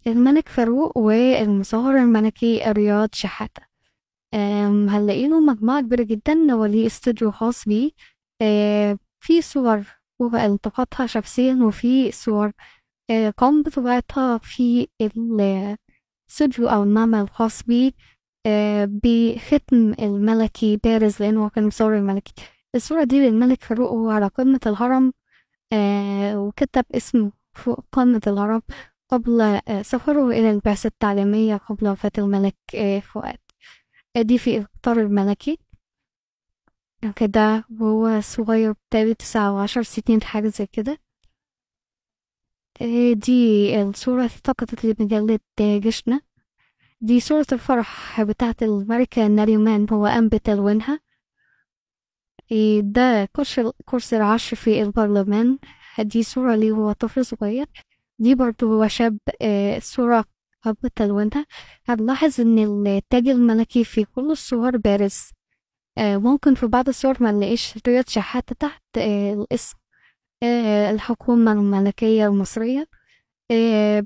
الملك فاروق والمصور الملكي رياض شحاتة. هنلاقي له مجموعة كبيرة جدا، وليه استوديو خاص بيه. في صور هو التقطها شخصيا، وفي صور قام بطباعتها في الاستوديو أو المعمل الخاص بيه، بختم الملكي بارز لأنه كان مصور الملكي. الصورة دي للملك فاروق وهو على قمة الهرم، وكتب اسمه فوق قمة الهرم قبل سفره إلى البعثة التعليمية قبل وفاة الملك فؤاد. دي في القطار الملكي كده وهو صغير، بتهيألي 9 أو 10 سنين حاجة زي كده. دي الصورة التقطت لمجلة جيشنا. دي صورة الفرح بتاعت الملكة ناريمان، هو قام بتلوينها. ده كرسي العرش في البرلمان، دي صورة ليه وهو طفل صغير. دي برضو هو شاب، صورة قبل تلوينها. هنلاحظ إن التاج الملكي في كل الصور بارز، ممكن في بعض الصور ما نلاقيش رياض شحاتة تحت الاسم، الحكومة الملكية المصرية،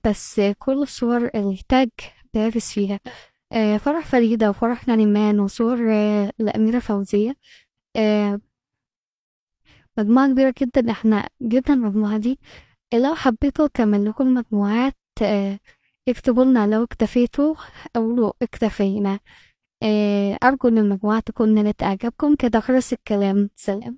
بس كل الصور التاج بارز فيها. فرح فريدة وفرح ناريمان وصور الأميرة فوزية، مجموعة كبيرة جدا. احنا جبنا المجموعة دي، لو حبيتوا كمل لكم مجموعات، اكتبوا لنا لو اكتفيتوا أو لو اكتفينا. أرجو إن المجموعة تكون نالت إعجابكم. كده خلص الكلام، سلام.